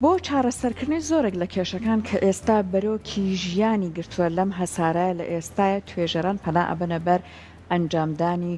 بۆ چارەسەرکردنی زۆرێک لە کێشەکان کە ئێستا بەرۆکی ژیانی گرتووە لەم هەسارە لە ئێستایا توێژەران پەنا ئەبەنە بەر ئەنجامدانی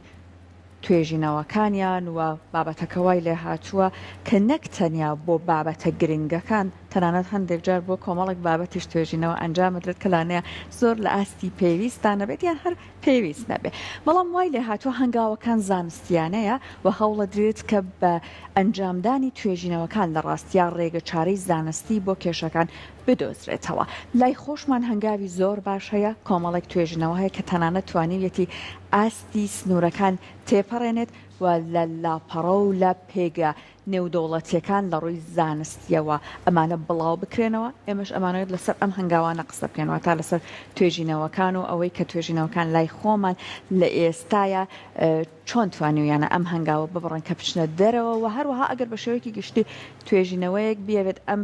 توێژینەوەکانیان و بابەتەکە وای لێهاتووە کە نەک تەنیا بۆ بابەتە گرنگەکان تەنانەت هەندێک جار بۆ کۆمەڵێک بابەتیش توێژینەوە ئەنجام بدرێت کە لانەیە زۆر لە ئاستی پێویستدا نەبێت یان هەر پێویست نەبێ بەڵام وای لێهاتووە هەنگاوەکان زانستیانەیە و هەوڵەدرێت کە بە ئەنجامدانی توێژینەوەکان لە ڕاستیا ڕێگەچارەی زانستی بۆ کێشەکان بدۆزرێتەوە. لای خۆشمان هەنگاوی زۆر باش هەیە، کۆمەڵێک توێژینەوە هەیە کە تەنانەت توانیویەتی ئاستی سنوورەکان تێپەڕێنێت و لە لاپەڕە و لە پێگە نێودەوڵەتییەکان لە ڕووی زانستییەوە ئەمانە بڵاو بکرێنەوە، ئێمەش ئەمانەوێت لەسەر ئەم هەنگاوانە قسە بکەین، واتا لەسەر توێژینەوەکان و ئەوەی کە توێژینەوەکان لای خۆمان لە ئێستایا چۆن توانیویانە ئەم هەنگاوە ببڕن کە بچنە دەرەوە و هەروەها ئەگەر بە شێوەیەکی گشتی توێژینەوەیەک بیەوێت ئەم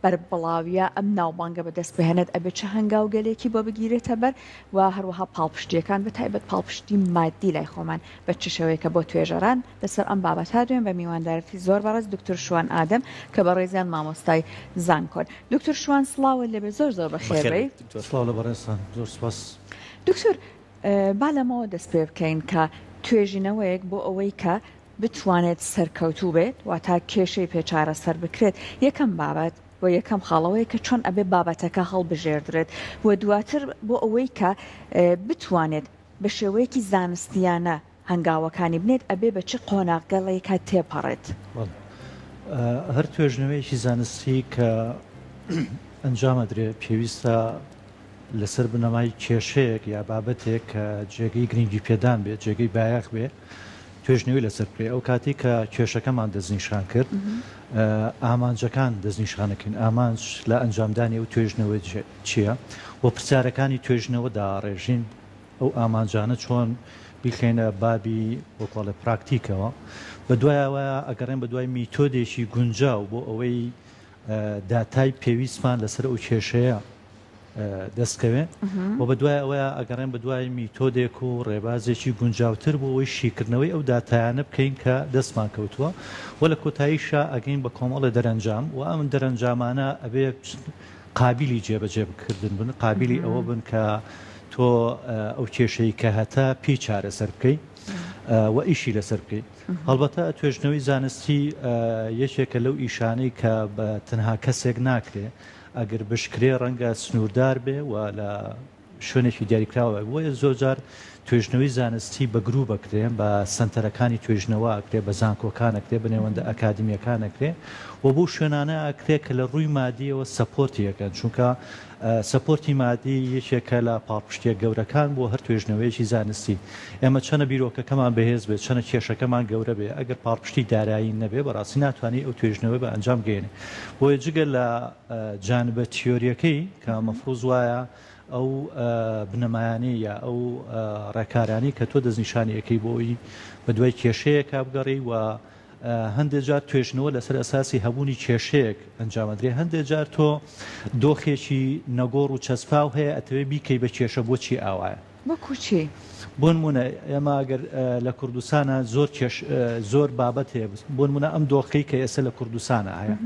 بەربڵاویە ئەم ناوبانگە بەدەست بهێنێت ئەبێت چ هەنگاوگەلێکی بۆ بگیرێتە بەر و هەروەها پاڵپشتیەکان بە تایبەت پاڵپشتی مادی لای خۆمان بە چ شێوەیەکە بۆ توێژەران لەسەر ئەم بابەتە دوێن بە میواندارەتی زۆر بەڕێز دکتور شوان ئادەم کە بەڕێزیان مامۆستای زانکۆن. دکتور شوان سڵاوت لێبێ زۆر زۆر بەخێر بێی. سڵاو لە بەڕێزتان زۆر سوپاس. دکتور با لەمەوە دەست پێ بکەین کە توێژینەوەیەک بۆ ئەوەی کە بتوانێت سەرکەوتوو بێت واتا کێشەی پێ چارەسەر بکرێت یەکەم بابەت و یەکەم خاڵ ئەوەیە کە چۆن ئەبێ بابەتەکە هەڵبژێردرێت و دواتر بۆ ئەوەی کە بتوانێت بە شێوەیەکی زانستیانە هەنگاوەکانی بنێت ئەبێ بە چ قۆناغگەڵێکا تێپەڕێت؟ بەڵێ هەر توێژنەوەیەکی زانستی کە ئەنجام ئەدرێ پێویستە لەسەر بنەمای کێشەیەک یا بابەتێک کە جێگەی گرنگی پێدان بێت جێگەی بایەخ بێ توێژنەوەی لەسەر بکرێ ئەو کاتی کە کێشەکەمان دەستنیشان کرد ئامانجەکان دەستنیشانەکەین ئامانج لە ئەنجامدانی ئەو توێژنەوە چییە و پرسیارەکانی توێژنەوە داڕێژین ئەو ئامانجانە چۆن بیخەینە بابی وەکۆڵێ پراکتیکەوە بە دوایەوە ئەگەڕێن بە دوای میتۆدێکی گونجاو بۆ ئەوەی داتای پێویستمان لەسەر ئەو کێشەیە دەستکەوێ و بە دوای ئەوەیە ئەگەڕێن بە دوای میتۆدێک و ڕێبازێکی گونجاوتر بۆ ئەوەی شیکردنەوەی ئەو داتایانە بکەین کە دەستمان کەوتووە و لە کۆتاییشا ئەگەین بە کۆمەڵێ دەرەنجام و ئەم دەرەنجامانە ئەبێ قابیلی جێبەجێ بکردن بن قابیلی ئەوە بن کە تۆ ئەو کێشەی کە هەتە پێی چارەسەر بکەی و ئیشی لەسەر بکەی هەڵبەتە توێژنەوەی زانستی یەکێکە لەو ئیشانەی کە بە تەنها کەسێک ناکرێ ئەگەر بشکرێ ڕەنگە سنووردار بێ و لە شوێنێکی دیاریکراوە بێ، بۆیە زۆرجار توێژنەوەی زانستی بە گرووپ ئەکرێ، بە سەنتەرەکانی توێژنەوە ئەکرێ، بە زانکۆکان ئەکرێ، بە نێوەندە ئەکادیمییەکان ئەکرێ و بەو شوێنانە ئەکرێ کە لە ڕووی مادییەوە support ی ئەکەن، چونکە support ی مادی یەکێکە لە پاڵپشتییە گەورەکان بۆ هەر توێژنەوەیەکی زانستی. ئێمە چەنە بیرۆکەکەمان بەهێز بێ، چەنە کێشەکەمان گەورە بێ، ئەگەر پاڵپشتی دارایی نەبێ، بەڕاستی ناتوانی ئەو توێژنەوەیە بە ئەنجام بگەیەنێ. بۆیە جگە لە جانبە تیۆرییەکەی کە مەفروز وایە ئەو بنەمایانەی یا ئەو ڕێکارانەی کە تۆ دەستنیشانی ئەکەی بۆ ئەوەی بە دوای کێشەیەکا بگەڕێی و هەندێ جار توێژنەوە لەسەر ئەساسی هەبوونی کێشەیەک ئەنجام ئەدرێ هەندێ جار تۆ دۆخێکی نەگۆڕ و چەسپاو هەیە ئەتەوێ بیکەی بە کێشە بۆچی ئاوایە؟ وەکو چی؟ بۆنمونە ئێمە ئەگەر لە کوردستانا زۆر کێش زۆر بابەت هەیە بۆنمونە ئەم دۆخەی کە ئێستا لە کوردستانا هەیە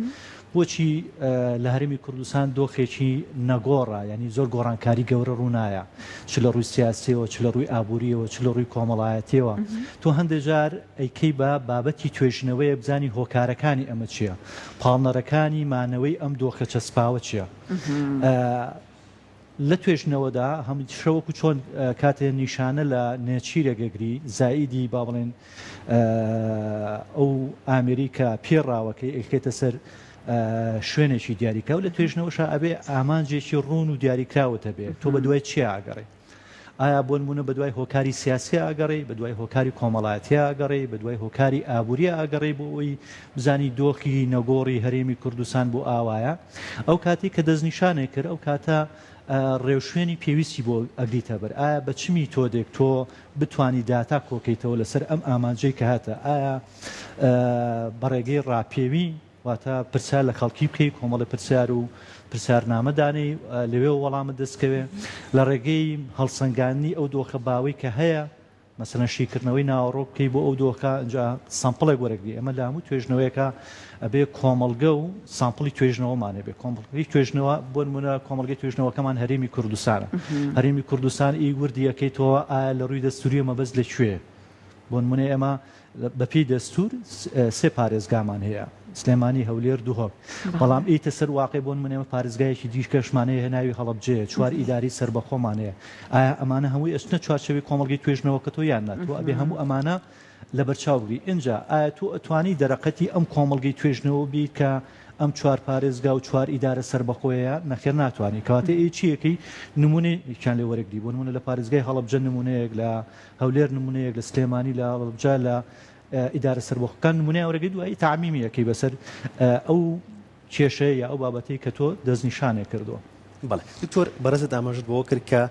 بۆچی لە هەرێمی کوردستان دۆخێکی نەگۆڕە یعنی زۆر گۆڕانکاری گەورە ڕوونایە چ لە ڕووی سیاسیەوە چ لە ڕووی ئابووریەوە چ لە ڕووی کۆمەڵایەتیەوە تۆ هەندێک جار ئەیکەی بە بابەتی توێژینەوەیە بزانی هۆکارەکانی ئەمە چییە پاڵنەرەکانی مانەوەی ئەم دۆخە چەسپاوە چییە لە توێژنەوەدا هەمیشە وەکو چۆن کاتێ نیشانە لە نێچیرێک ئەگری زائیدی با بڵێن ئەو ئامێری کە پێ ڕاوەکەی ئەیخێتە سەر شوێنێکی دیاریکراو لە توێژنەوەشا ئەبێ ئامانجێکی ڕوون و دیاریکراوت هەبێ تۆ بە دوای چیا ئەگەڕێی ئایا بۆ نمونە بە دوای هۆکاری سیاسی ئەگەڕێی بە دوای هۆکاری کۆمەڵایەتی ئەگەڕێی بە دوای هۆکاری ئابووری ئەگەڕێی بۆ ئەوەی بزانی دۆخی نەگۆڕی هەرێمی کوردستان بۆ ئاوایە ئەو کاتەی کە دەستنیشانێک کرد ئەو کاتە ڕێوشوێنی پێویستی بۆ ئەگریتە بەر ئایا بە چ میتۆدێک تۆ بتانی داتا کۆکەیتەوە لەسەر ئەم ئامانجەی کە هاتە ئایا بە ڕێگەی ڕاپێوی واتە پرسیار لە خەڵکی بکەی کۆمەڵی پرسیار و پرسیارنامە دانێی لەوێ وەڵامت دەستکەوێ لە ڕێگەی هەڵسەنگاندنی ئەو دۆخە باوەی کە هەیە. مەسەلەن شیکردنەوەی ناوەڕۆک بکەی بۆ ئەو دۆخە ئینجا sample ێک وەرەگری ئێمە لە هەموو توێژنەوەیەکا ئەبێ کۆمەڵگە و sample ی توێژنەوەمان هەبێ کۆمەڵگەی توێژنەوە بۆ نمونە کۆمەڵگەی توێژنەوەکەمان هەرێمی کوردستانە هەرێمی کوردستان ئی وردیەکەی تۆ ئایا لە ڕووی دەستوریە مەبەست لە کوێ بۆ نمونە ئێمە بەپێی دەستور سێ پارێزگامان هەیە، سلێمانی، هەولێر، دهۆک، بەڵام ئێیتە سەر واقع بۆ نمونە ئێمە پارێزگایەکی دیکەشمان هەیە ناوی هەڵەبجەیە، چوار ئیدارەی سەربەخۆمان هەیە، ئایا ئەمانە هەمووی ئەچنە چوارچێوەی کۆمەڵگەی توێژنەوەکەتەوە یان نا؟ تۆ ئەبێ هەموو ئەمانە لەبەرچاو بگری. ئینجا ئایا تۆ ئەتوانی دەرەقەتی ئەم کۆمەڵگەی توێژنەوە بیت کە ئەم چوار پارێزگا و چوار ئیدارە سەربەخۆیە؟ نەخێر ناتوانی. کەواتە ئێی چی ئەکەی؟ نمونەیەکیان لێ وەرەگری. بۆ نمونە لە پارێزگای هەڵەبجە نمونەیەک، لە هەولێر نمونەیەک، لە سلێمانی، لە هەڵەبجە، لە ئیدارە سەربەخۆکان نمونەیان وەرەگری دوایی تەعمیمی ئەکەی بەسەر ئەو کێشەیە یا ئەو بابەتەی کە تۆ دەستنیشانێ کردووە. بەڵێ دکتۆر بەڕێزت ئاماژەت بەوە کرد کە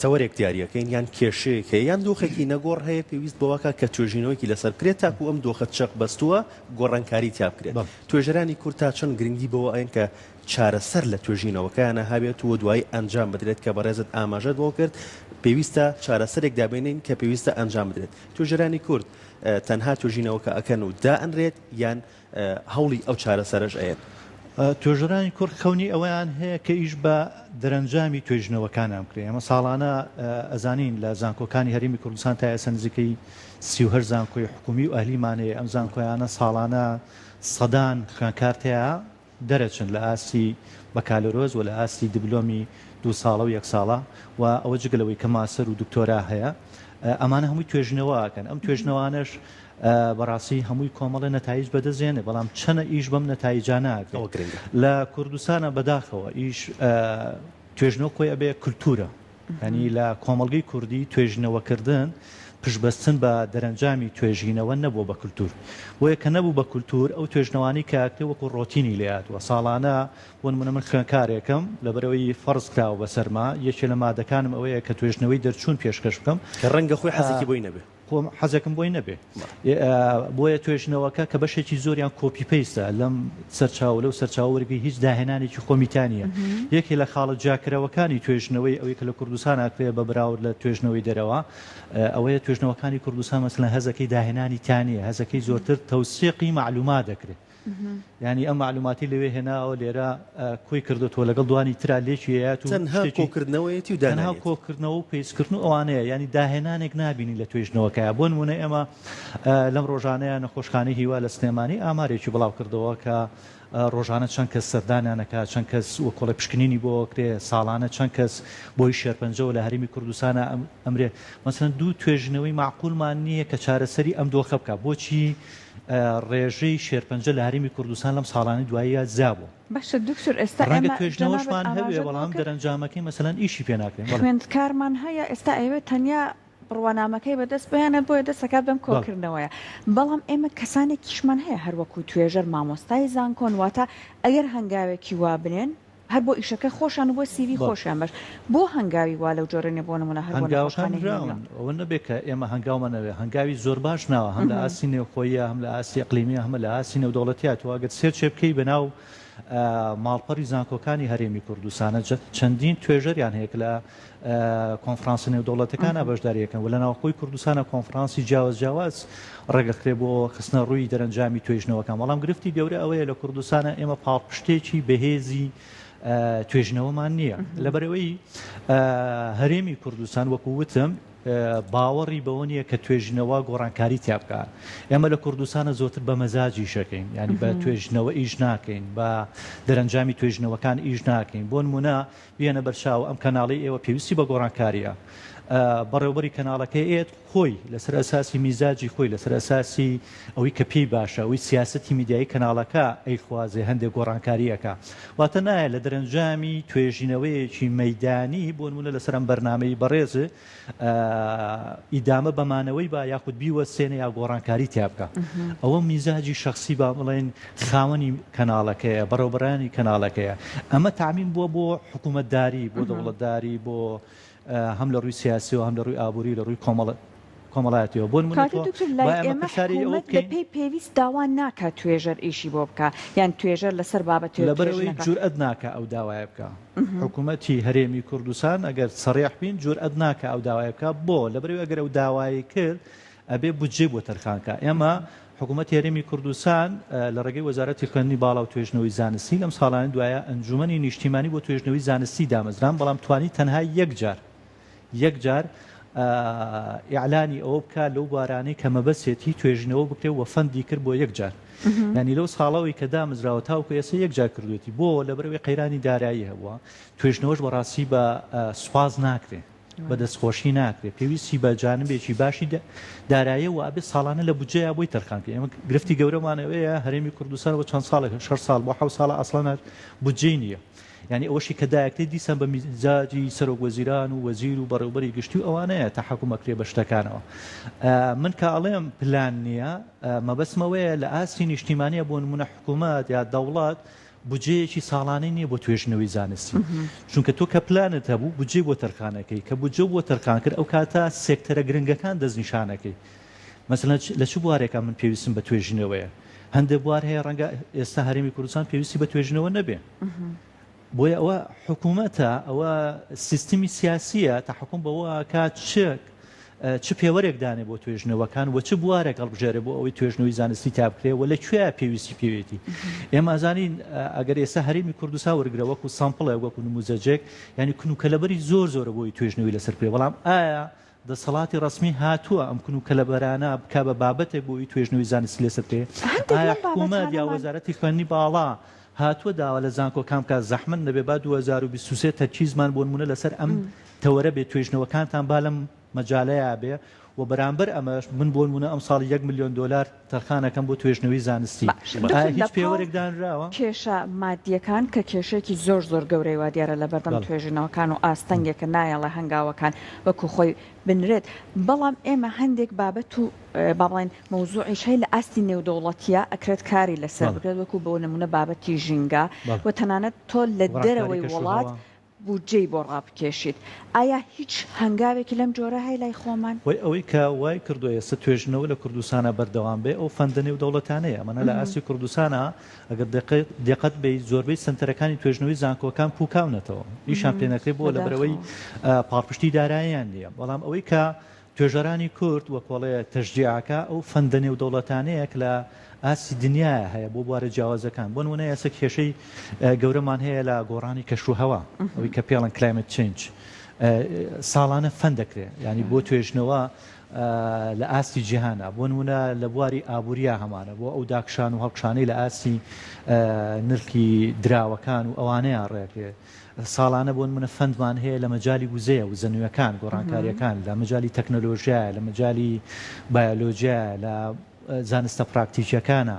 تەوەرێک دیاریەکەین یان کێشەیەک هەیە یان دۆخێکی نەگۆڕ هەیە پێویست بەوەکە کە توێژینەوەیەکی لەسەر بکرێت تاکو ئەم دۆخە چەق بەستووە گۆڕانکاری تیا بکرێت. توێژەرانی کورد تا چەند گرنگی بەوە ئەیەن کە چارەسەر لە توێژینەوەکەیانا هەبێت و دوایی ئەنجام بدرێت کە بەڕێزت ئاماژەت بۆ کرد پێویستە چارەسەرێک دابێنین کە پێویستە ئەنجام بدرێت توێژەرانی کورد تەنها توێژینەوەکە ئەکەن و دائەنرێت یان هەوڵی ئەو چارەسەرەش ئەیەن؟ توێژەرانی کورد خەونی ئەوەیان هەیە کە ئیش بە دەرەنجامی توێژینەوەکانیان بکرێت ئێمە ساڵانە ئەزانین لە زانکۆکانی هەرێمی کوردستان تا ئێستا نزیکەی 38 زانکۆی حکومی و ئەهلیمان هەیە ئەم زانکۆیانە ساڵانە سەدان خوێندکار تیا دەرەچن لە ئاستی بەکالۆرۆس و لە ئاستی دبلۆمی دوو ساڵە و یەک ساڵە و ئەوە جگە لەوەی کە ماسەر و دکتۆرا هەیە ئەمانە هەمووی توێژینەوە ئەکەن ئەم توێژنەوانەش بەڕاستی هەمووی کۆمەڵێ نەتایج بەدەست دێنێ بەڵام چەنە ئیش بەم نەتایجانە ئەکرێ ئەوە گرنگە. لە کوردستانە بەداخەوە ئیش توێژنەوە خۆی ئەبێ کولتوورە یانی لە کۆمەڵگەی کوردی توێژینەوەکردن پشتبەستن بە دەرەنجامی توێژینەوە نەبووە بە کولتوور. بۆیە کە نەبوو بە کولتوور ئەو توێژنەوانەی کە ئەکرێ وەکو ڕۆتینی لێ هاتووە. ساڵانە بۆ نموونە من خوێندکارێکم لەبەرئەوەی فەرز کراوە بەسەرما یەکێ لە مادەکانم ئەوەیە کە توێژنەوەی دەرچوون پێشکەش بکەم. کە ڕەنگە خۆی حەزێکی بۆی نەبێ. خۆم حەزێکم بۆی نەبێ. بۆیە توێژینەوەکە کە بەشێکی زۆریان copy paste ە لەم سەرچاوە لەو سەرچاوە وەرگری هیچ داهێنانێکی خۆمی تیا نییە. یەکێ لە خاڵە جیاکەرەوەکانی توێژینەوەی ئەوەی کە لە کوردستان ئەکرێ بە بەراورد لە توێژینەوەی دەرەوە ئەوەیە توێژینەوەکانی کوردستان مەسەلەن هەزەکەی داهێنانی تیا نییە هەزەکەی زۆرتر تەوسیقی مەعلومات دەکرێ. یانی ئەم مەعلوماتی لەوێ هێناوە لێرە کۆی کردۆتەوە لەگەڵ دوانی ترا لێکی ئەیات و تەنها شتێکی کۆکردنەوەیەتی و تەنها دانانیەتی. کۆکردنەوە و paste کردن و ئەوانەیە یانی داهێنانێک نابینی لە توێژنەوەکەیا بۆ نمونە ئێمە لەم ڕۆژانەیە نەخۆشخانەی هیوا لە سلێمانی ئامارێکی بڵاو کردەوە کە ڕۆژانە چەند کەس سەردانیان ئەکا چەند کەس وەکۆڵێ پشکنینی بۆ ئەکرێ ساڵانە چەند کەس بۆی شێرپەنجەوە لە هەرێمی کوردستانا ئەمرێ مەسەلەن دوو توێژینەوەی مەعقولمان نییە کە چارەسەری ئەم دۆخە بکا بۆچی ڕێژەی شێرپەنجە لە هەرێمی کوردستان لەم ساڵانەی دواییە زیا بووە. باشە دکتۆر ئێستا ڕەنگە ئێمە جەنابت توێژنەوەشمان هەبێ ئاماژەت بەوە بەڵام کرد دەرەنجامەکەی مەسەلەن ئیشی پێ ناکرێن. بەڵێ. خوێندکارمان هەیە ئێستا ئەیەوێت تەنیا بڕوانامەکەی بەدەست بهێنێت بۆیە دەست ئەکات بەم بەڵێ. کۆکردنەوەیە بەڵام ئێمە کەسانێکیشمان هەیە هەر وەکو توێژەر مامۆستای زانکۆن واتە ئەگەر هەنگاوێکی وا بنێن هەر بۆ ئیشەکە خۆشیان و بۆ سیڤی بەڵێ. خۆشیان باش بۆ هەنگاوی وا لەو جۆرە نیە بۆ نمونە هەر بۆ هەنگاوەکان نەخۆشخانەی نراون هیوا. ئەوە نەبێ کە ئێمە هەنگاومان نەبێ هەنگاوی زۆر باش ناوە هەم لە ئاستی نێوخۆییە هەم لە ئاستی ئیقلیمیە هەمە لە ئاستی نێودەوڵەتیە تۆ ئەگەر search ێ بکەی بەناو ماڵپەڕی زانکۆکانی هەرێمی کوردستانە چەندین توێژەریان هەیە کە لە کۆنفرانسە نێودەوڵەتەکانە بەشداری ئەکەن و لە ناوخۆی کوردستانە کۆنفرانسی جیاواز جیاواز ڕێگەخرێ بۆ خستنە ڕووی دەرەنجامی توێژنەوەکان بەڵام گرفتی گەورە ئەوەیە لە کوردستانە ئێمە پاڵپشتێکی بەهێزی توێژنەوەمان نییە لەبەرەوەی هەرێمی کوردستان وەکو وتم باوەڕی بەوە نییە کە توێژینەوە گۆڕانکاری تیا بکە ئێمە لە کوردستانە زۆرتر بە مەزاجی شەکەین ینی بە توێژنەوە ئیش ناکەین بە دەرەنجامی توێژنەوەکان ئیش ناکەین بۆ نمونە بیێنە بەرچاو ئەم کەناڵەی ئێوە پێویستی بە گۆڕانکارییە. بەڕێوبەری کەناڵەکەی ئێت خۆی لەسەر ئەساسی میزاجی خۆی لەسەر ئەساسی ئەوەی کە پێی باشە ئەوەی سیاسەتی میدیایی کەناڵەکە ئەیخوازێ هەندێک گۆڕانکاری ئەکا واتە نایە لە دەرەنجامی توێژینەوەیەکی مەیدانی بۆ نمونە لەسەر ئەم بەرنامەی بەڕێز ئیدامە بە مانەوەی با یاخود بیوەستێنێ یا گۆڕانکاری تیا بکا. ئەوە میزاجی شەخسی با بڵێین خاوەنی کەناڵەکەیە، بەڕێوەبەرانی کەناڵەکەیە. ئەمە تەعمیم بووە بۆ حکوومەتداری، بۆ دەوڵەتداری، بۆ هەم لە ڕووی سیاسیەوە هەم لە ڕووی ئابووری لە ڕووی کۆمەڵ. کۆمەڵایەتیەوە. بۆ نموونە کاکە تۆ دکتۆر با لای ئێمە ئێمە پرسیاری ئەوە حکوومەت بکەین. بەپێی پێویست داوا ناکا توێژەر ئیشی بۆ بکا یان توێژەر لەسەر بابەتێ لەبەرئەوەی توێژینەکە. جورئەت ناکا ئەو داوایە بکا. حکوومەتی هەرێمی کوردستان ئەگەر سەڕیح بین جورئەت ناکا ئەو داوایە بکا. بۆ؟ لەبەرئەوەی ئەگەر ئەو داوایەی کرد ئەبێ بودجەی بۆ تەرخان کا. ئێمە حکوومەتی هەرێمی کوردستان لە ڕێگەی وەزارەتی خوێندنی باڵا و توێژنەوەی زانستی لەم ساڵانەی دوایە ئەنجوومەنی نیشتیمانی بۆ توێژنەوەی زانستی دامەزران بەڵام توانی تەنها یەک جار یەک جار ئیعلانی ئەوە بکا لەو بوارانەی کە مەبەستێتی توێژینەوە بکرێ و fund ی کرد بۆ یەک جار یانی لەو ساڵەوەی کە دامەزراوە تاوەکو ئێستا یەک جار کردوێتی بۆ لەبەرئەوەی قەیرانی دارایی هەبووە توێژینەوەش بەڕاستی بە سوپاس ناکرێ بە دەستخۆشی ناکرێ پێویستی بە جانبێکی باشی دارایە و ئەبێ ساڵانە لە بودجەیا بۆی تەرخان کەین ئێمە گرفتی گەورەمان ئەوەیە هەرێمی کوردستان بۆ چەند ساڵێک شەش ساڵ بۆ حەوت ساڵە ئەسڵەن هەر بودجەی نییە یانی ئەوەشی کە دایەکرێ دیسان بە میزاجی سەرۆک وەزیران و وەزیر و بەڕێوبەری گشتی و ئەوانەیە تەحەکوم ئەکرێ بە شتەکانەوە من کە ئەڵێم پلان نییە مەبەستم ئەوەیە لە ئاستی نیشتیمانیە بۆ نمونە حکوومەت یا دەوڵەت بودجەیەکی ساڵانەی نییە بۆ توێژینەوەی زانستی چونکە تۆ کە پلانت هەبوو بودجەی بۆ تەرخانەکەی کە بودجە بۆ تەرخان کرد ئەو کاتە سێکتەرە گرنگەکان دەستنیشانەکەی مەسەلەن لە چ بوارێکا من پێویستم بە توێژینەوەیە؟ هەندێک بوار هەیە ڕەنگە ئێستا هەرێمی کوردستان پێویستی بە توێژینەوە نەبێ. بۆیە ئەوە حکوومەتە، ئەوە سیستمی سیاسییە تەحەکوم بەوە ئەکات چ چ پێوەرێک دانێ بۆ توێژینەوەکان و چ بوارێک هەڵبژێرێ بۆ ئەوەی توێژینەوەی زانستی تیا بکرێ و لە کوێیا پێویستی پێوێتی. ئێمە ئەزانین ئەگەر ئێستا هەرێمی کوردستان وەرگرە وەکو sample ێک وەکو نموزەجێک یانی کونوکەلەبەری زۆر زۆرە بۆی توێژینەوەی لەسەر بکرێ بەڵام ئایا دەسەڵاتی ڕەسمی هاتووە ئەم کون و کەلەبەرانە بکا بە بابەتێک بۆ ئەوی توێژنەوەی زانستی لەسەر بکرێ؟ هەندێک ئایا لەم حکوومەت یا بابەتانەمان. وەزارەتی خوێندنی باڵا هاتووە داوا لە زانکۆکان بکا زەحمەت نەبێ با 2023 تەرکیزمان بۆ نموونە لەسەر ئەم تەوەرە بێ توێژنەوەکانتان با لەم مەجالەیا بێ و بەرامبەر ئەمەش من بۆ نموونە ئەمساڵ یەک ملیۆن دۆلار تەرخان ئەکەم بۆ توێژنەوەی زانستی. باشە ئایا دکتۆر هیچ لە پاڵ پێوەرێک دانراوە؟ کێشە مادیەکان کە کێشەیەکی زۆر زۆر گەورەی وادیارە لەبەردەم بەڵێ. توێژینەوەکان و ئاستەنگێکە نایەڵێ هەنگاوەکان وەکو خۆی بنرێت بەڵام ئێمە هەندێک بابەت و با بڵێین مەوزوعیش هەیە لە ئاستی نێودەوڵەتیە ئەکرێت کاری لەسەر بەڵێ. بکرێت وەکو بۆ نمونە بابەتی ژینگە بەڵێ. و تەنانەت تۆ لە گۆڕانکاری دەرەوەی وڵات کەشوهەوا. بودجەی بۆ ڕابکێشیت ئایا هیچ هەنگاوێکی لەم جۆرە هەیە لای خۆمان؟ هۆی ئەوەی کە وای کردووە ئێستا توێژینەوە لە کوردستانا بەردەوام بێ ئەو fund ە نێودەوڵەتانەیە ئەمانە لە ئاستی کوردستانا ئەگەر دقەت بەی زۆربەی سەنتەرەکانی توێژینەوەی زانکۆکان پوکاونەتەوە ئیشان پێ نەکرێ بۆ لەبەرئەوەی پاڵپشتی داراییان نییە بەڵام ئەوەی کە توێژەرانی کورد وەک وەڵێ تەشجیعەکە ئەو fund ە نێودەوڵەتانەیە کە لە ئاستی دنیایا هەیە بۆ بوارە جیاوازەکان بۆ نمونە ئێستا کێشەی گەورەمان هەیە لە گۆڕانی کەشوهەوا ئەوەی کە پێڵن climate change ساڵانە fund دەکرێ ینی بۆ توێژنەوە لە ئاستی جیهانە بۆ نمونە لە بواری ئابووریا هەمانە بۆ ئەو داکشان و هەڵکشانەی لە ئاستی نرخی دراوەکان و ئەوانەیان ڕێکرێت ساڵانە بۆ نمونە fund مان هەیە لە مەجالی وزەیە، وزە نوێکان، گۆڕانکارییەکان، لە مەجالی تەکنەلۆژیایە، لە مەجالی بایۆلۆجیایە، لە زانستە پراکتیکیەکانە،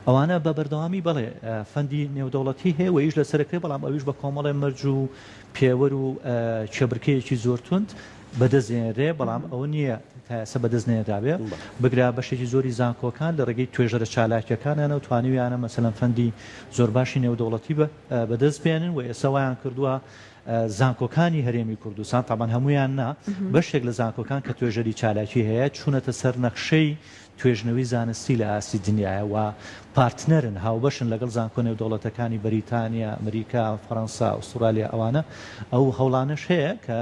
ئەوانە بە بەردەوامی بەڵێ fund ی نێودەوڵەتی هەیە و ئیش لەسەر ئەکرێ، بەڵام ئەویش بە کۆمەڵێ مەرج و پێوەر و کێبرکێیەکی زۆر توند بەدەست دێنرێ، بەڵام ئەوە نییە تا ئێستا بەدەست نەهێنرابێ، بگرە بەشێکی زۆری زانکۆکان لە ڕێگەی توێژەرە چالاکیەکانیانەوە توانیویانە مەسەلەن fund ی زۆر باشی نێودەوڵەتی بەدەست بێنن و ئێستا وایان کردووە زانکۆکانی هەرێمی کوردستان تەبعەن هەموویان نا بەشێک لە زانکۆکان کە توێژەری چالاکی هەیە چوونەتە سەر نەخشەی توێژنەوەی زانستی لە ئاستی دنیایە و partner ن هاوبەشن لەگەڵ زانکۆ نێودەوڵەتەکانی بەریتانیا، ئەمریکا، فەرەنسا، ئوسترالیا ئەوانە ئەو هەوڵانەش هەیە کە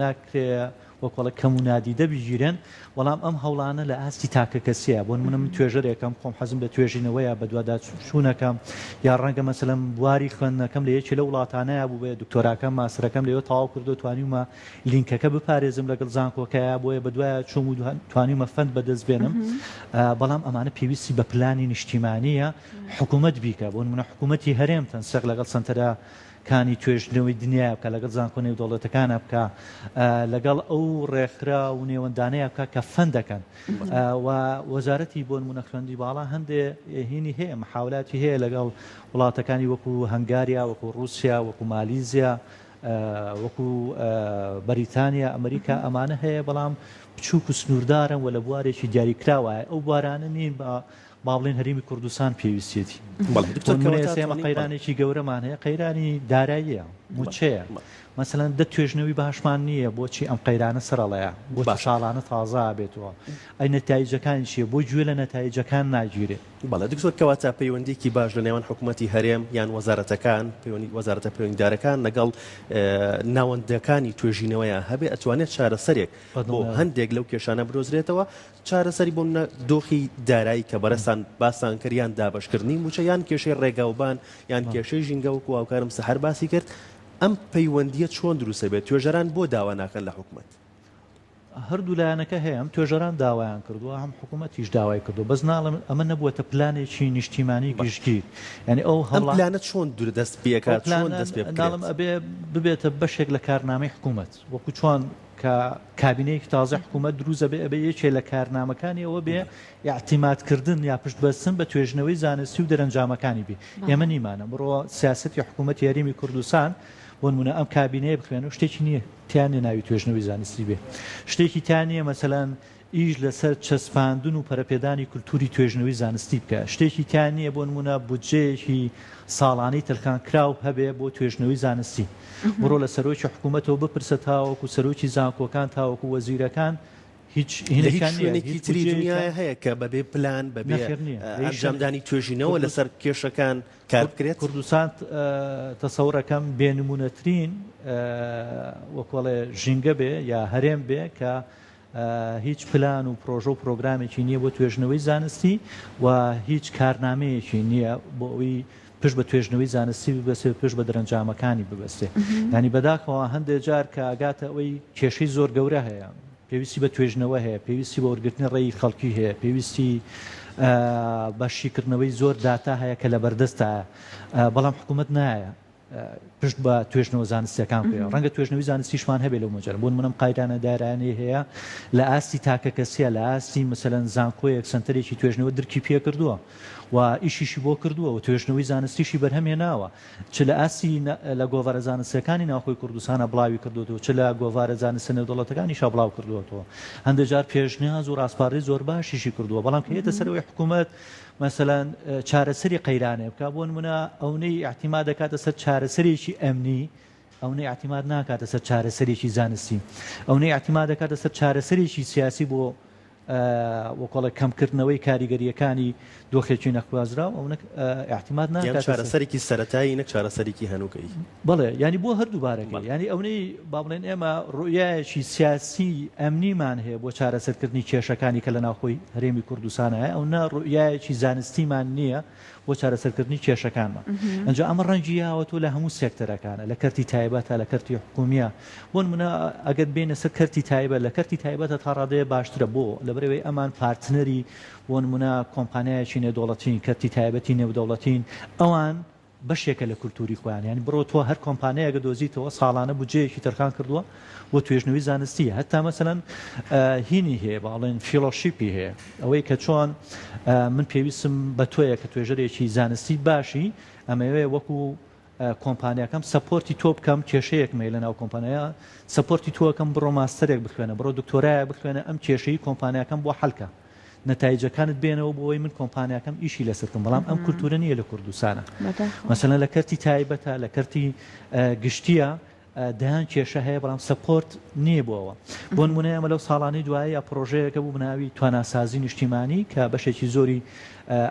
ناکرێ وەک وەڵێ کەم و نادیدە بگیرێن، بەڵام ئەم هەوڵانە لە ئاستی تاکەکەسییە، بۆ نموونە من توێژەرێکم، خۆم حەزم لە توێژینەوەیە، بەدواداچوونەکەم، یا ڕەنگە مەسەلەن بواری خوێندنەکەم لە یەکێ لەو وڵاتانەیا بووبێ، دکتۆراکەم، ماستەرەکەم لەوێ تەواو کردووە، توانیومە لینکەکە بپارێزم لەگەڵ زانکۆکەیا، بۆیە بەدوایا چووم و توانیومە fund بەدەست بێنم، بەڵام ئەمانە پێویستی بە پلانی نیشتیمانییە، حکوومەت بیکا، بۆ نموونە حکوومەتی هەرێم تەنسیق لەگەڵ سەنتەرە کانی توێژینەوەی دنیایا بکا، لەگەڵ زانکۆ نێودەوڵەتەکانا بکا، لەگەڵ ئەو ڕێکخراو و نێوەندانەیا بکا کە fund دەکەن و وەزارەتی بۆ نموونە خوێندنی باڵا هەندێ هینی هەیە، محاولاتی هەیە لەگەڵ وڵاتەکانی وەکو هەنگاریا، وەکو ڕووسیا، وەکو مالیزیا، وەکو بەریتانیا، ئەمریکا ئەمانە هەیە، بەڵام بچووک و سنووردارن و لە بوارێکی دیاریکراوایە، ئەو بوارانە نین بە. با بڵێین هەرێمی کوردستان پێویستیەتی. بەڵێ دکتۆر بۆ نمونە کەواتە ئێستا ئێمە ئەتوانین بەڵێ. قەیرانێکی گەورەمان هەیە قەیرانی داراییە موچەیە مەسەلەن دە توێژنەوی باشمان نییە بۆچی ئەم قەیرانە سەرەڵەیە بۆچی باشە. ساڵانە تازە ئەبێتەوە ئەی نەتایجەکانی چییە بۆ گوێ لە نەتایجەکان ناگیرێ؟ بەڵێ دکتۆر کەواتە پەیوەندیەکی باش لە نێوان حکومەتی هەرێم یان وەزارەتەکان پەیوەندی وەزارەتە پەیوەندیدارەکان لەگەڵ ناوەندەکانی توێژینەوەیان هەبێ ئەتوانێت چارەسەرێک بۆ هەندێک لەو کێشانە بدۆزرێتەوە چارەسەری بۆ منە دۆخی دارایی کە بەڕێزتان باستان کرد یان دابەشکردنی مووچە یان کێشەی ڕێگاوبان یان کێشەی ژینگە وەکو هاوکارم سەحەر باسی کرد ئەم پەیوەندییە چۆن دروست دەبێت توێژەران بۆ داوا ناکەن لە حکومەت؟ هەردوو لایەنەکە هەیە هەم توێژەران داوایان کردووە هەم حکوومەتیش داوای کردووە بەس ناڵێم ئەمە نەبووەتە پلانێکی نیشتیمانی گشتگیر یانی ئەو ئەم پلانە چۆن دەست پێکات چۆن دەست پێ بکرێت؟ ناڵێم ئەبێ ببێتە بەشێک لە کارنامەی حکوومەت وەکو چۆن کە کابینەیەکی تازەی حکوومەت دروست ئەبێ، ئەبێ یەکێ لە کارنامەکانی ئەوە بێ ئیعتیماد کردن یا پشت بەستن بە توێژینەوەی زانستی و دەرەنجامەکانی بێ. ئێمە نیمانە. بڕۆ سیاسەتی حکوومەتی هەرێمی کوردستان بۆ نموونە ئەم کابینەیە بخوێنە شتێکی نییە تیا نییە ناوی توێژینەوەی زانستی بێ. شتێکی تیا نییە مەسەلەن ئیش لەسەر چەسپاندن و پەرەپێدانی کولتوری توێژینەوەی زانستی بکا. شتێکی تیا نییە بۆ نموونە بودجەیەکی ساڵانەی تەرخانکراو هەبێ بۆ توێژینەوەی زانستی. بڕۆ لە سەرۆکی حکوومەتەوە بپرسە تاوەکو سەرۆکی زانکۆکان تاوەکو وەزیرەکان هیچ لە هیچ هینێکیان نییە شوێنێکی هیچ تری بودجەیەکیان دنیایا هەیە کە بەبێ پلان بەبێ نەخێر نییە. لە هیچ شوێنێک ئەنجامدانی توێژینەوە کوردست لەسەر کێشەکان کار بکرێت؟ کوردستان تەسەورەکەم بێ نموونەترین وەکۆڵێ ژینگە بێ یا هەرێم بێ کە هیچ پلان و پرۆژە و پرۆگرامێکی نییە بۆ توێژنەوەی زانستی و هیچ کارنامەیەکی نییە بۆ ئەوی پشت بە توێژنەوەی زانستی ببەستێ و پشت بە دەرەنجامەکانی ببەستێ. یانی بەداخەوە هەندێ جار کە ئەگاتە ئەوەی کێشەی زۆر گەورە هەیە، پێویستی بە توێژنەوە هەیە، پێویستی بە وەرگرتنی ڕێی خەڵکی هەیە، پێویستی بە شیکردنەوەی زۆر داتا هەیە کە لەبەردەستایە، بەڵام حکوومەت نایە پشت بە توێژنەوە زانستیەکان بکەین. ڕەنگە توێژنەوەی زانستیشمان هەبێت لەو مەجالە. بۆ نمونە ئەم قەیرانە دارایانەی هەیە لە ئاستی تاکەکەسیە، لە ئاستی مەسەلەن زانکۆیەک سەنتەرێکی توێژنەوە درکی پێکردووە و ئیشیشی بۆ کردووە و توێژنەوەی زانستیشی بەرهەم هێناوە، چ لە ئاستی لە گۆڤارە زانستیەکانی ناوخۆی کوردستانا بڵاوی کردووەتەوە، چ لە گۆڤارە زانستە نێودەوڵەتەکانیشا بڵاو کردووەتەوە. هەندێک جار پێشنیاز و ڕاسپاردەی زۆر باشیشی کردووە، بەڵام کە یەتە سەر ئەوەی حکوومەت مەسەلەن چارەسەری قەیرانێ بکا، بۆ نموونە ئەونەی ئیعتیماد دەکاتە سەر چارەسەرێکی ئەمنی، ئەونەی ئیعتیماد ناکاتە سەر چارەسەرێکی زانستی، ئەونەی ئیعتیماد دەکاتە سەر چارەسەرێکی سیاسی بۆ وەکۆڵێ کەمکردنەوەی کاریگەرییەکانی دۆخێکی نەخوازراو، ئەونە ئیعتیماد یان ناکاتە سەر. چارەسەرێکی سەرەتایی نەک چارەسەرێکی هەنووکەیی. بەڵێ، یانی بۆ هەردوو بارەکەی، یانی ئەونەی با بڵێین ئێمە ڕوئیایەکی سیاسی ئەمنیمان هەیە بۆ چارەسەرکردنی کێشەکانی کە لە ناوخۆی هەرێمی کوردستان هەیە، ئەونە ڕوئیایەکی زانستیمان نییە بۆ چارەسەرکردنی کێشەکانمان. ئەنجا ئەمە ڕەنگی یاوەتەوە لە هەموو سێکتەرەکانە، لە کەرتی تایبەتە، لە کەرتی حکوومییە. بۆ نموونە ئەگەر بێینە سەر کەرتی تایبەت، لە کەرتی تایبەتە تا ڕادەیە باشترە، بۆ؟ لەبەرئەوەی ئەمان پارتنەری بۆ نموونە کۆمپانیایەکی نێودەوڵەتین، کەرتی تایبەتی نێودەوڵەتین، ئەوان بەشێکە لە کولتوری خۆیان یانی بڕۆ تۆ هەر کۆمپانیایەک دۆزیتەوە ساڵانە بودجەیەکی تەرخان کردووە بۆ توێژنەوەی زانستی هەتا مەسەلەن هینی هەیە باڵێن fellowship ی هەیە ئەوەی کە چۆن من پێویستم بە تۆیە کە توێژەرێکی زانستی باشی ئەمەوێ وەکو کۆمپانیاکەم support ی تۆ بکەم کێشەیەکم هەیە لە ناو کۆمپانیا support ی تۆکەم بڕۆ ماستەرێک بخوێنە بڕۆ دکتۆرایە بخوێنە ئەم کێشەی کۆمپانیاکەم بۆ حەلکە نەتایجەکانت بێنەوە بۆ ئەوەی من کۆمپانیاکەم ئیشی لەسەر بکەم بەڵام ئەم کولتورە نییە لە کوردستانە مەسەلەن لە کەرتی تایبەتە لە کەرتی گشتیە دەیان کێشە هەیە بەڵام support نییە بۆ ئەوە بۆ نمونە ئێمە لەو ساڵانەی دوایە پرۆژەیەکە بوو بناوی تواناسازی نیشتیمانی کە بەشێکی زۆری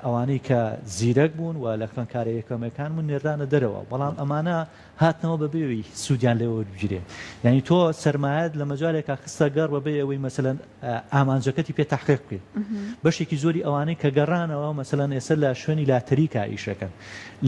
ئەوانەی کە زیرەک بوون و لە خوێندکارە یەکەمەکان بوون نێردانە دەرەوە بەڵام ئەمانە هاتنەوە بەبێ ئەوەی سوودیان لێ وەربگیرێ. یانی تۆ سەرمایەت لە مەجالێکا خستە گەڕ بەبێ ئەوەی مەسەلەن ئامانجەکەتی پێ تەحقیق بکەی. بەشێکی زۆری ئەوانەی کە گەڕانەوە مەسەلەن ئێستا لە شوێنی لاتەریکا ئیشەکەن.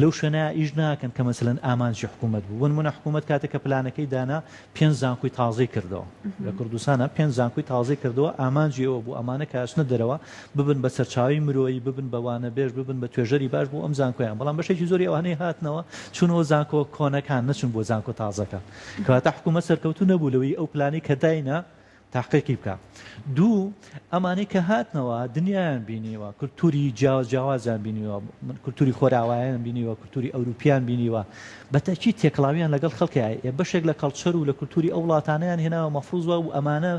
لەو شوێنە ئیش ناکەن کە مەسەلەن ئامانجی حکوومەت بوو. بۆ نموونە حکوومەت کاتێک کە پلانەکەی دانا پێنج زانکۆی تازەی کردەوە لە کوردستانا پێنج زانکۆی تازەی کردەوە ئامانجی ئەوە بوو ئەمانە کە ئەچنە دەرەوە ببن بە سەرچاوەی مرۆیی ببن بە وانەبێژ ببن بە توێژەری باش بۆ ئەم زانکۆیان بەڵام بەشێکی زۆری ئەوانەی هاتنەوە چوونەوە زانکۆ کۆنەکان نەچوون بۆ زانکۆ تازەکان کەواتە حکوومەت سەرکەوتوو نەبوو لەوەی ئەو پلانەی کە داینا تاقیقی بکا. دوو، ئەمانەی کە هاتنەوە دنیایان بینیوە، کولتوری جیاواز جیاوازیان بینیوە، کولتوری خۆراوایان بینیوە، کولتوری ئەوروپیان بینیوە، بە تەئکید تێکەڵاویان لەگەڵ خەڵکیا، ئێ بەشێک لە culture و لە کولتوری ئەو وڵاتانەیان هێناوە، مەفروز وابوو ئەمانە.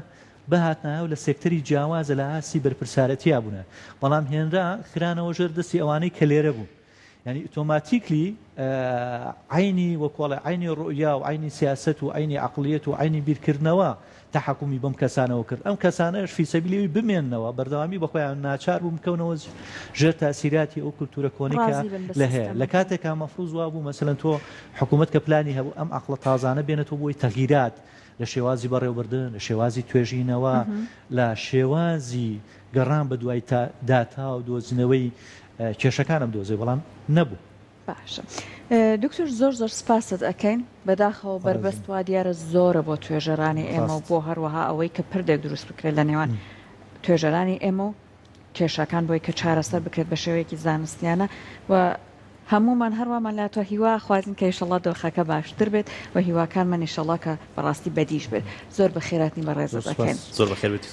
بهاتنایە و لە سێکتەری جیاوازە لە ئاستی بەرپرسارەتیا بوونە بەڵام هێنرا خرانەوە ژێر دەستی ئەوانەی کە لێرە بوون یانی ئۆتۆماتیکلی عەینی وەکۆڵێ عەینی ڕوئیا و عەینی سیاسەت و عەینی عەقڵیەت و عەینی بیرکردنەوە تەحەکومی بەم کەسانەوە کرد ئەم کەسانەش فی سەبیلی ئەوی بمێننەوە بەردەوامی بە خۆیان ناچار بوون بکەونەوە ژێر تاسیراتی ئەو کولتوورە کۆنەی کە ڕازی بن بە لە هەیە لە سیستەمەکە. کاتێکا مەفروز وابوو مەسەلەن تۆ حکوومەت کە پلانی هەبوو ئەم عەقڵە تازانە بێنێتەوە بۆی تەغیرات لە شێوازی بەڕێوەبردن لە شێوازی توێژینەوە لە شێوازی گەڕان بە دوای داتا و دۆزینەوەی کێشەکانم دۆزێ بەڵام نەبوو. باشە دکتۆر زۆر زۆر سپاست ئەکەین بەداخەوە بەربەست وا دیارە زۆرە بۆ توێژەرانی ئێمە و بۆ هەروەها ئەوەی کە پردێک دروست بکرێت لە نێوان توێژەرانی ئێمە و کێشەکان بۆی کە چارەسەر بکرێت بە شێوەیەکی زانستیانە و هەموومان هەروامان لاتوە هیوا خوازین کە ئیشەڵا دۆخەکە باشتر بێت و هیواکانمان ئیشەڵا کە بەڕاستی بەدیش بێت زۆر بەخێراتنی بەڕێزت ئەکەین. زۆر بەخێر بێیت.